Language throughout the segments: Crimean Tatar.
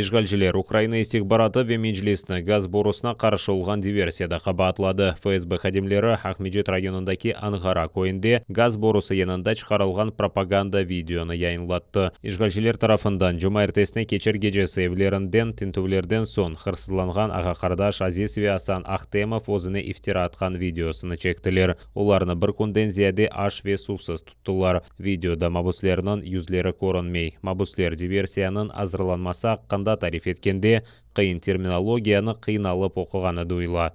İşğalciler Ukraina istihbaratı ve Meclisni gaz borusına qarşı olğan diversiyada qabaatladı. FSB hadimleri Aqmecit rayonındaki Anğara köyünde gaz borusı yanında çıqarılğan propaganda videonı yayınlattı. İşğalciler tarafından cumaertesine keçer gecesi evlerinden tintüvlerden soñ hırsızlanğan ağa-qardaş Aziz ve Asan Ahtemov özüne iftira atqan videosını çektiler. Olarnı bir künden ziyade aş ve suvsız tuttılar. Videoda mabüslerniñ yüzleri körünmey. Mabüsler diversiyanıñ azırlanması aqqında tarif etkende, qıyın terminologiyanı qıynalıp oquğanı duyula.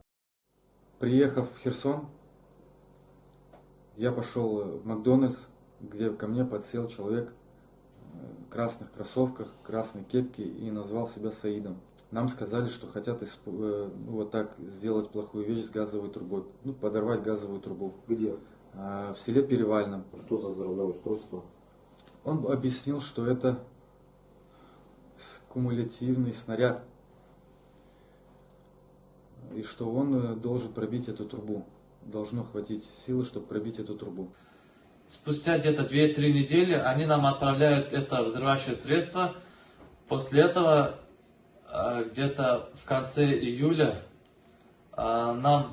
Priyehav v Herson, ya poşel v Makdonalds, gde ko mne podsel çelovek v krasnıh krossovkah, krasnoy kepke i nazval sebâ Saidom. Nam skazali, çto hotât vot tak sdelat plohuyu veşç s gazovoy truboy, nu, podorvat gazovuyu trubu. Gde? V sele Perevalnom. Çto za vzrıvnoye ustrойstvo? On obyasnil, çto eto kumulâtivnıy snarâd i çto on doljen probit etu trubu, dolžno hvatit silı, çtob probit etu trubu. Spustâ gde-to dve-tri nedeli oni nam otpravlâyut eto vzrıvaющее sredstvo, posle etogo gde-to v kontse iyulâ Nam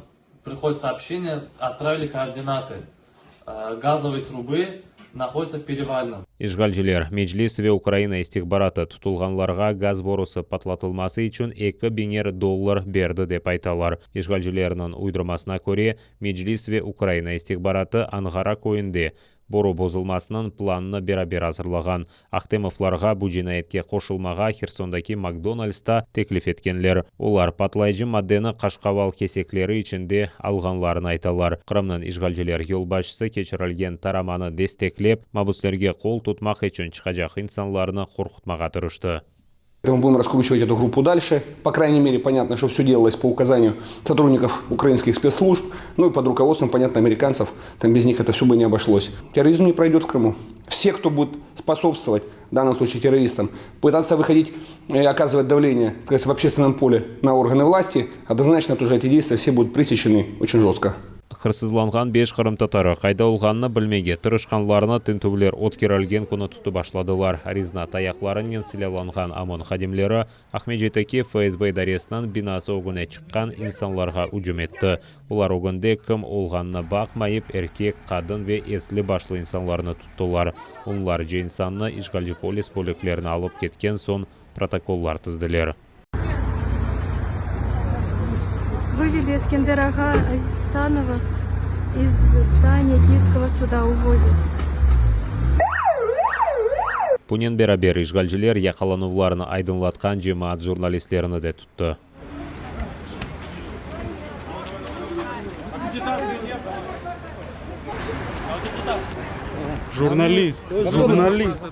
prihodit soobşeniye, otpravili koordinatı gazovoy trubı, nahoditsâ v Perevalnom. İşğalciler, Meclis ve Ukraina istihbaratı tutulğanlarğa gaz borusı patlatılması içün eki biñer dollar berdi, dep aytalar. İşğalcilerniñ uydurmasına köre, Meclis ve Ukraina istihbaratı Anğara köyünde Boru bozulmasınıñ planını beraber azırlağan Ahtemovlarğa bu cinayetke qoşulmağa Hersondaki McDonald'sta teklif etkenler. Olar, patlayıcı maddeni qaşqaval kesekleri içinde alğanlarını aytalar. Qırımnıñ işğalciler yolbaşçısı keçirilgen taramanı desteklep, mabüslerge qol tutmaq içün çıqacaq insanlarnı qorqutmağa tırıştı. Мы будем раскручивать эту группу дальше. По крайней мере, понятно, что все делалось по указанию сотрудников украинских спецслужб, ну и под руководством, понятно, американцев. Там без них это все бы не обошлось. Терроризм не пройдет в Крыму. Все, кто будет способствовать, в данном случае террористам, пытаться выходить и оказывать давление, так сказать, в общественном поле на органы власти, однозначно тоже эти действия все будут пресечены очень жестко. Hırsızlanğan beş qırımtatarı qayda olğanını bilmege tırışqanlarnı tintüvler ötkerilgen künü tutıp başladılar. Rezina tayaqlarınen silâlanğan OMON hadimleri Aqmescitteki FSB idaresiniñ binası ögüne çıqqan insanlarğa ücüm etti. Olar ögünde kim olğanına baqmayıp, erkek, qadın ve esli-başlı insanlarnı tuttılar. Onlarca insannı işğalci polis bölüklerine alıp ketken soñ protokollar tizdiler. Vıveli Eskender ağa Asanova iz zdaniya Kiyevskogo suda, uvozât. Bunen beraber, işğalciler yaqalanuvlarnı aydınlatqan cemaat jurnalistlerini de tuttı. Jurnalist, jurnalist.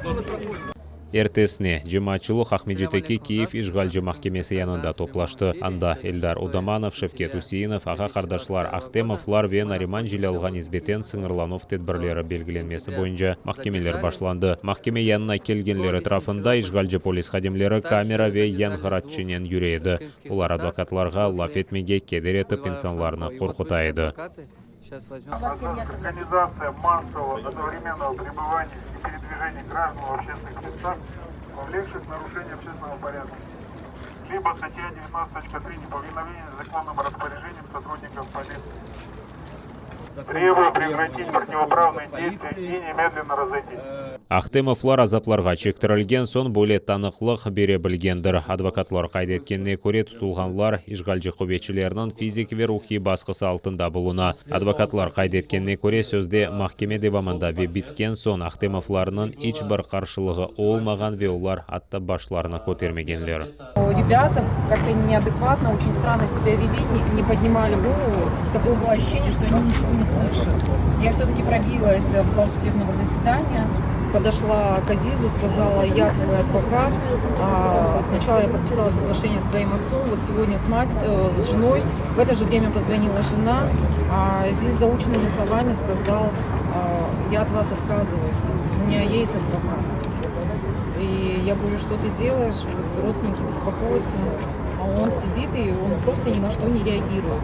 Ertesine, cemaatçılıq Aqmescitteki Kiyev işğalci mahkemesi yanında toplaştı. Anda Eldar Odamanov, Şevket Üseinov, ağa-qardaşlar Ahtemovlar ve Nariman Celâlğa nisbeten sıñırlanuv tedbirleri belgilenmesi boyunca mahkemeler başlandı. Mahkeme yanına kelgenler etrafında işğalci polis hadimleri kamera ve yanğıratçınen yüre edi. Olar advokatlarğa laf etmege keder etip, insanlarnı qorquta edi. Organizatsiya massovogo odnovremennogo prebıvaniya i peredvijeniya grajdan v obşçestvennih mestah, povlekşih naruşeniye obşçestvennogo poryadka, libo statya devyatnadtsat toçka tri Nepovinoveniye zakonnym rasporyajeniyam sotrudnikov politsiyi. Trebuyu prekratit protivopravnıye deystviya i nemedlenno razoytis. Ahtemovlar azaplarğa çektirilgen soñ böyle tanıqlıq bere bilgendir. Advokatlar qayd etkenine köre, tutulğanlar işğalci quvetçilerniñ fizik ve ruhiy basqısı altında buluna. Advokatlar qayd etkenine köre, sözde mahkeme devamında ve bitken soñ Ahtemovlarnıñ iç bir qarşılığı olmağan ve olar atta başlarını kötermegenler. Rebyata kak-to neadekvatno, oçen stranno sebâ veli, ne podnimali golovu, takoye bylo oşuşeniye, çto oni niçego ne slyşat. Ya vse-taki probilas v zal sudebnogo zasedaniya, podoşla k Azizu, skazala, ya tvoy advokat, snaçala ya podpisala soglaşeniye s tvoim otsom, vot segodnâ s mat, s jenoy, v eto je vremâ pozvonila jena, Aziz zauçennymi slovami skazal, ya ot vas otkazyvayus, u menya est advokat. İ ya govorю, çto tı delayeş, vot rodstveniki bespokoyatsa, a on sidit i on prosto ni na çto ne reagiruet.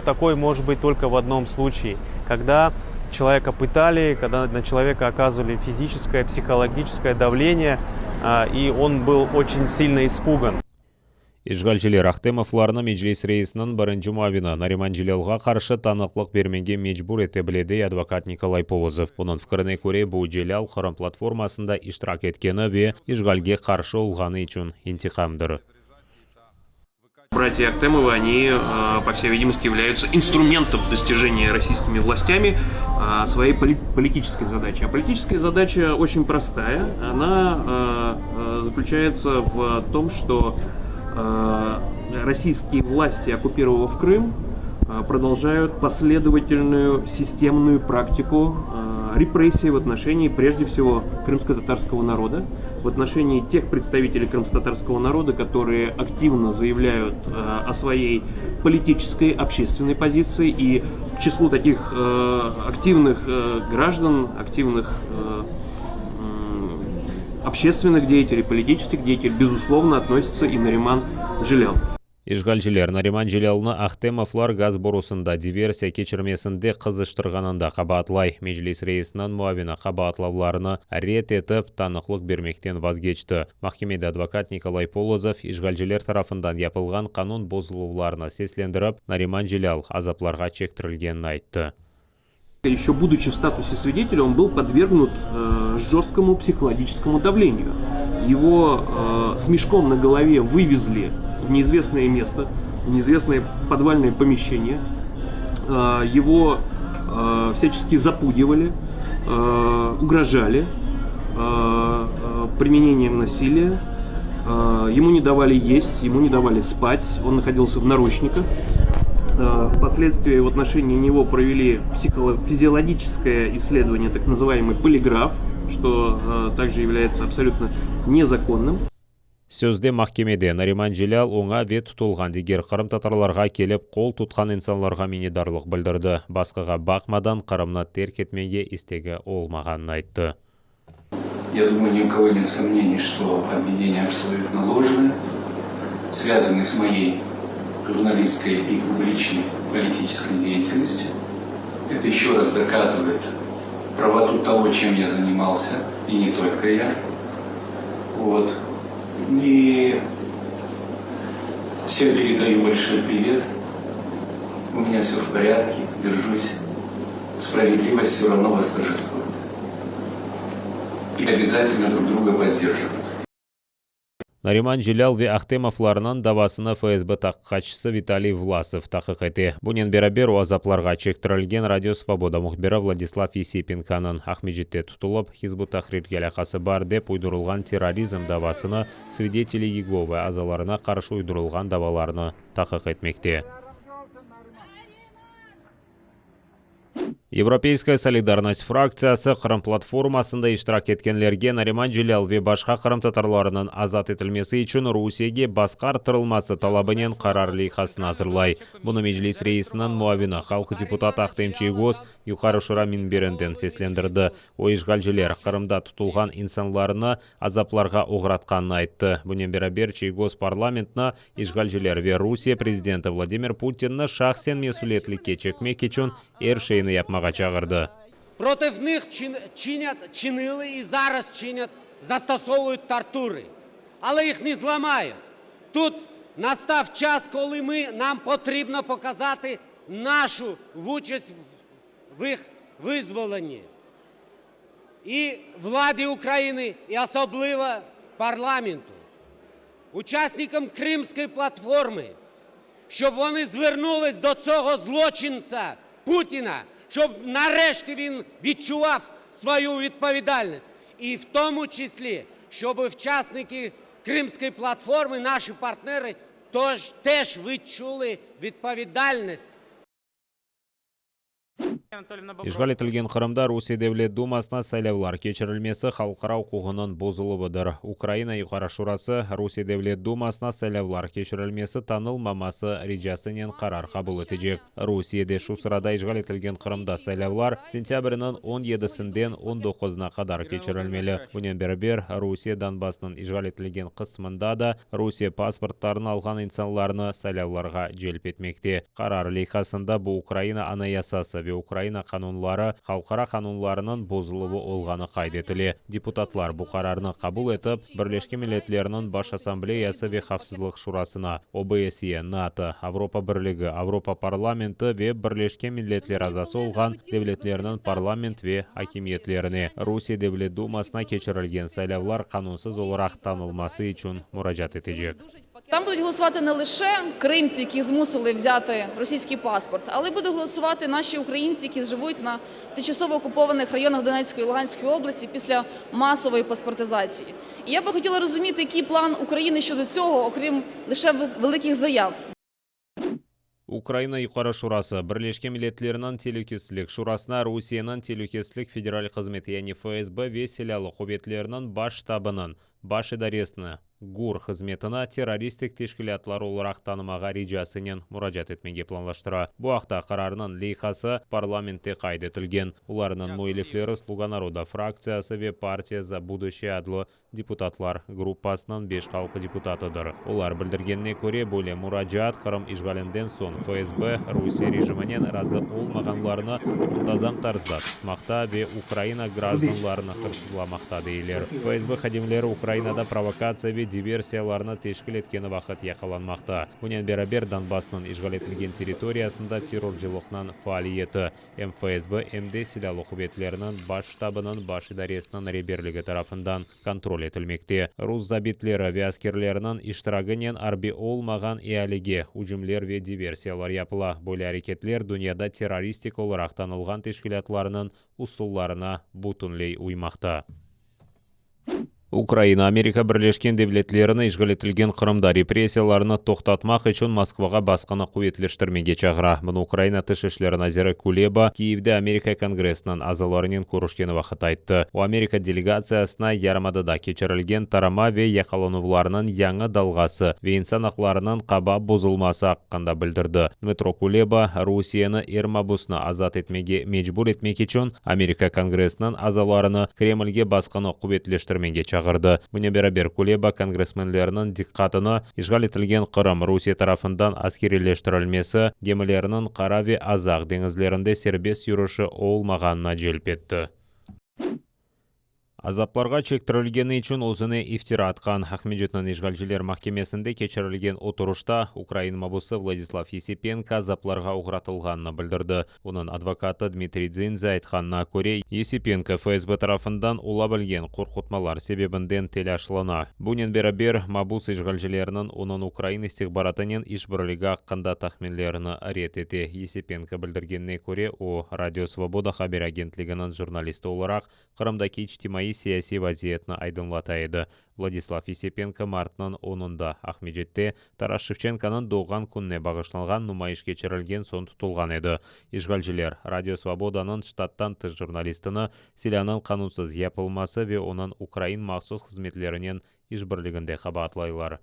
Takoye может быть только в одном случае, когда человека пытали, когда на человека оказывали физическое, психологическое давление. И он был очень сильно испуган. İşğalciler Ahtemovlarnı Meclis reisiniñ birinci muavini Nariman Celâlğa qarşı tanıqlıq bermege mecbur ete bile, dey advokat Nikolay Polozov. Onıñ fikrine köre, bu, Celâl Qırım platformasında iştirak etkeni ve işğalge qarşı olğanı içün intiqamdır. Bratья Ахтемовы, они, по всей видимости, являются инструментом достижения российскими властями своей политической задачи. А политическая задача очень простая. Она заключается в том, что российские власти, оккупировав Крым, продолжают последовательную системную практику репрессий в отношении, прежде всего, крымско-татарского народа, в отношении тех представителей крымско-татарского народа, которые активно заявляют о своей политической, общественной позиции. И к числу таких активных граждан, активных общественных деятелей, политических деятелей, безусловно, относится и Нариман Джелял. İşğalciler Nariman Celâlnı Ahtemovlar gaz borusında diversiya keçirmesinde qızıştırğanında qabaatlay. Meclis reisiniñ muavini qabaatlavlarnı red etip, tanıqlıq bermekten vazgeçti. Mahkemede advokat Nikolay Polozov işğalciler tarafından yapılğan qanun bozuluvlarını seslendirip, Nariman Celâl azaplarğa çektirilgenini ayttı. Еще будучи в статусе свидетеля, он был подвергнут жесткому психологическому давлению. Его с мешком на голове вывезли в неизвестное место, в неизвестное подвальное помещение. Его всячески запугивали, угрожали применением насилия. Ему не давали есть, ему не давали спать, он находился в наручниках. Впоследствии в отношении него провели физиологическое исследование, так называемый полиграф, что также является абсолютно незаконным. Sözde mahkemede Nariman Celâl oña ve tutulğan diger qırımtatarlarğa kelip qol tutqan insanlarğa minnetdarlıq bildirdi, basqığa baqmadan Qırımnı terk etmege istegi olmağanını ayttı. Я думаю, ни у кого нет сомнений, что обвинения абсолютно ложные, связаны с моей журналистской и публичной политической деятельностью. Это еще раз доказывает правоту того, чем я занимался, и не только я. Вот. И всем передаю большой привет. У меня все в порядке, держусь. Справедливость все равно восторжествует. И обязательно друг друга поддерживают. Nariman Celâl ve Ahtemovlarnıñ davasını FSB taqiqatçısı Vitaliy Vlasov taqiq ete. Bunen beraber o azaplarğa çektirilgen Radio Svoboda mühbiri Vladislav Yesipenkonıñ Aqmescitte tutulıp, Hizb ut-Tahrirge alâqası bar dep uydurılğan terrorizm davasını, Svideteli Yegovı azalarına qarşı uydurılğan davalarnı taqiq etmekte. Yevropeyskaya solidarnost fraktsiyası Qırım platformasında iştirak etkenlerge Nariman Celâl ve başqa qırımtatarlarınıñ azat etilmesi içün Rusiyege basqı arttırılması talabınen qarar leyhasını azırlay. Bunı Meclis reisiniñ muavini, halq deputatı Ahtem Çiygoz Yuqarı Şura minberinden seslendirdi. O, işğalciler Qırımda tutulğan insanlarnı azaplarğa oğratqanını ayttı. Bunen beraber, Çiygoz parlamentni işğalciler ve Rusiye prezidenti Vladimir Putinni şahsen mesüliyetlikke çekmek içün er şeyni yapmağa çağırdı. Protiv nıh çinât, çinili i zaraz çinât, zastosovuyut torturı. Ale yih ne zlamayut. Tut nastav ças, kolı mı, nam potribno pokazatı naşu vuçast v ih vızvolenni. İ vladi Ukrainı, i osoblıvo parlamentu. Uçasnikam Krımskoy platformı, şob voni zvernulis do tsogo zloçintsa Putina, şob nareşti vin vidçuvav svoyu vidpovidalnost, i v tomu çisli, şob vçasniki Krımskoy platformı, naşi partnerı, toj, tež vidçulı vidpovidalnost. İşğal etilgen Qırımda Rusiye Devlet Dumasına saylavlar keçirilmesi halqara uquğınıñ bozuluvıdır. Ukraina Yuqarı Şurası, Rusiye Devlet Dumasına saylavlar keçirilmesi tanılmaması ricasınen qarar qabul etecek. Rusiyede şu sırada işğal etilgen Qırımda saylavlar sentâbrniñ on yedisinden on doquzına qadar keçirilmeli. Bunen beraber, Rusiye Donbassnıñ işğal etilgen qısmında da Rusiye pasportlarını alğan insanlarnı saylavlarğa celp etmekte. Qarar leyhasında bu Ukraina Anayasası ve Ukraina. Ukraina qanunları, halqara qanunlarınıñ bozuluvı olğanı qayd etile. Deputatlar bu qararnı qabul etip, Birleşken Milletlerniñ Baş Assambleyası ve Havfsızlıq Şurasına, OBSE, NATO, Avropa Birligi, Avropa Parlamenti ve Birleşken Milletler azası olğan devletlerniñ parlament ve akimiyetlerine, Rusiye Devlet Dumasına keçirilgen saylavlar qanunsız olaraq tanılması içün muracaat etecek. Там будуть голосувати не лише кримці, яких змусили взяти російський паспорт, але й будуть голосувати наші українці, які живуть на тимчасово окупованих районах Донецької і Луганської області після масової паспортизації. І я би хотіла розуміти, який план України щодо цього, окрім лише великих заяв. Ukraina Yuqarı Şurası, Birleşken Milletlerniñ Telükesizlik Şurasına Rusiyeniñ Telükesizlik Federal Hızmeti yani FSB ve Silâlı quvetleriniñ Baş ştabınıñ Baş idaresini, GUR, hızmetini terroristik teşkilâtlar olaraq tanımağa ricasınen muracaat etmege planlaştıra. Bu aqta qararnıñ leyhası parlamentte qayd etilgen. Olarnıñ müellifleri Sluga naroda fraktsiyası ve Partiya za budushçeye adlı deputatlar gruppasınıñ beş halq deputatıdır. Olar bildirgenine köre, böyle muracaat Qırım işğalinden soñ FSB, Rusiye rejiminen razı olmağanlarnı muntazam tarzda tutmaqta ve Ukraina grajdanlarını hırsızlamaqta, deyler. FSB hadimleri Ukrainada provokatsiya ve diversiyalarnı teşkil etkeni vaqıt yaqalanmaqta. Bunen beraber, Donbassnıñ işğal etilgen territoriyasında terrorcılıqnıñ faaliyeti, Em FSB, em de Silâlı quvetlerniñ Baş ştabınıñ Baş idaresiniñ reberligi tarafından kontrol etilmekte. Rus zabitleri ve askerleriniñ iştiragınen arbiy olmağan ealige ücümler ve diversiyalar yapıla. Böyle areketler dünyada terroristik olaraq tanılğan teşkilâtlarnıñ usullarına bütünley uymaqta. Ukraina Amerika Birleşken Devletlerini işğal etilgen Qırımda repressiyalarnı toqtatmaq içün Moskvağa basqını quvetleştirmege çağıra. Bunı Ukraina Tış işleri naziri Kuleba Kiyevde Amerika Kongressiniñ azalarınen körüşkeni vaqıt ayttı. O, Amerika delegatsiyasına yarımadada keçirilgen tarama ve yaqalanuvlarnıñ yañı dalğası ve insan aqlarınıñ qaba bozulması aqqında bildirdi. Dmıtro Kuleba, Rusiyeni er mabusnı azat etmege mecbur etmek içün Amerika Kongressiniñ azalarını Kremlge basqını quvetleştirmege çağırdı. Bunen beraber Kuleba kongressmenlerniñ diqqatını işğal etilgen Qırım Rusiye tarafından askeriyleştirilmesi, gemilerniñ Qara ve Azaq deñizlerinde serbest yürüşi olmağanına celp etti. Azaplarğa çektirilgeni içün özüne iftira atqan Aqmescitniñ işğalciler mahkemesinde keçirilgen oturışta ukrain mabusı Vladislav Yesipenko azaplarğa oğratılğanını bildirdi. Onıñ advokatı Dmitriy Dzinze aytqanına köre, Yesipenko FSB tarafından ola bilgen qorqutmalar sebebinden telâşlana. Bunen beraber, mabus işğalcilerniñ onıñ ukrain istihbaratınen işbirligi aqqında tahminlerini red ete. Yesipenko bildirgenine köre, o, Radio Svoboda haber agentliginiñ jurnalisti olaraq Qırımdaki içtimaiy-siyasiy vaziyetni aydınlata edi. Vladislav Yesipenko martnıñ onunda Aqmescitte Taras Şevçenkonıñ doğğan kününe bağışlanğan numayış keçirilgen soñ tutulğan edi. İşğalciler, Radio Svobodanıñ ştattan tış jurnalistini silânıñ qanunsız yapılması ve onıñ ukrain mahsus hızmetlerinen işbirliginde qabaatlaylar.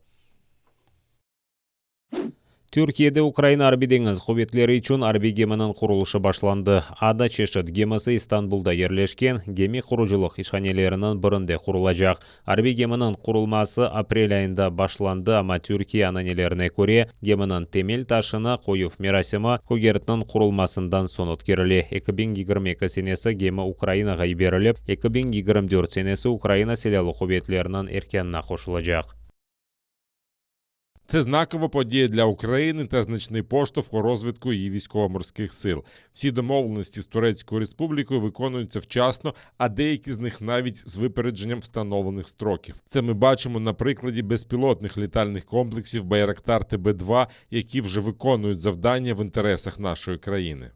Türkiyede Ukraina Arbiy-deñiz quvetleri içün arbiy geminiñ qurulışı başlandı. Ada çeşit gemisi İstanbulda yerleşken gemi qurucılıq işhaneleriniñ birinde qurulacaq. Arbiy geminiñ qurulması aprel ayında başlandı, amma Türkiye ananelerine köre, geminiñ temel taşını qoyuv merasimi kögertniñ qurulmasından soñ ötkerile. 2022 senesi gemi Ukrainağa yiberilip, 2024 senesi Ukraina Silâlı quvetleriniñ erkânına qoşulacaq. Це знакова подія для України та значний поштовх у розвитку її військово-морських сил. Всі домовленості з Турецькою Республікою виконуються вчасно, а деякі з них навіть з випередженням встановлених строків. Це ми бачимо на прикладі безпілотних літальних комплексів Байрактар ТБ-2, які вже виконують завдання в інтересах нашої країни.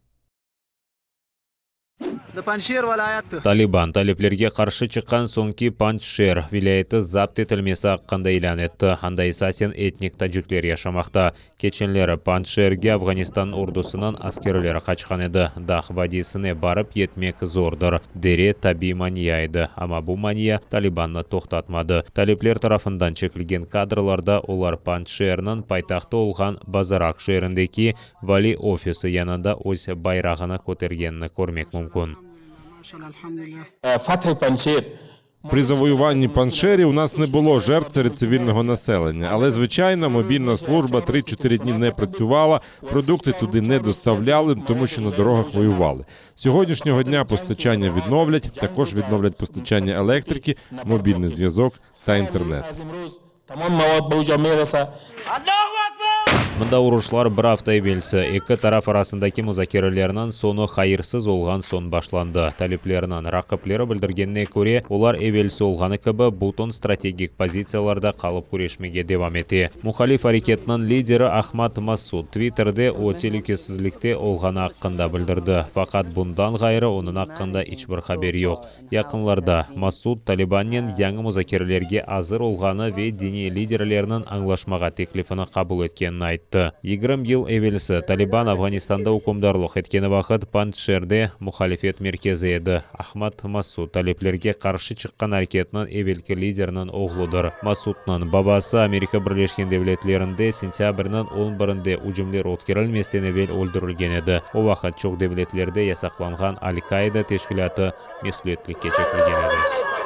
Taliban, taliplerge qarşı çıqqan soñki Panjşer vilâyeti zapt etilmesi aqqında ilân etti, anda esasen etnik tacikler yaşamaqta. Keçenleri Panjşerge Afğanistan ordusınıñ askerleri qaçqan edi. Dağ vadiysine barıp yetmek zordır. Dere tabiiy mania edi, amma bu mania Talibannı toqtatmadı. Talipler tarafından çekilgen kadrlarda olar Panjşerniñ paytahtı olğan Bazarak şeerindeki Vali ofisi yanında öz bayrağını kötergenini körmek mümkün. Fath-i Panjshir. При завоюванні Паншері у нас не було жертв серед цивільного населення, але звичайно, мобільна служба 3-4 дні не працювала, продукти туди не доставляли, тому що на дорогах воювали. Сьогоднішнього дня постачання відновлять, також відновлять постачання електрики, мобільний зв'язок та інтернет. Mında uruşlar bir afta evelsi, eki taraf arasındaki muzakerelerniñ soñu hayırsız olğan soñ başlandı. Taliplerniñ raqipleri bildirgenine köre, olar evelsi olğanı kibi bütün strategik pozitsiyalarda qalıp küreşmege devam ete. Muhalif areketniñ lideri Ahmad Masud Twitterde o telükesizlikte olğanı aqqında bildirdi, faqat bundan ğayrı onıñ aqqında iç bir haber yoq. Yaqınlarda, Masud, Talibannen yañı muzakerelerge azır olğanı ve diniy liderlerniñ añlaşmağa teklifini qabul etkenini ayttı. 20 yıl evelsi Taliban Afğanistanda ükümdarlıq etkeni vaqıt Panjsherde muhalifet merkezi edi. Ahmad Masud, taliplerge qarşı çıqqan areketniñ evelki lideriniñ oğludır. Masudnıñ babası Amerika Birleşken Devletlerinde sentâbrniñ on birinde ücümler ötkerilmezden evel öldürilgen edi. O vaqıt çoq devletlerde yasaqlanğan Al-Kaida teşkilâtı mesüliyetlikke çekilgen edi.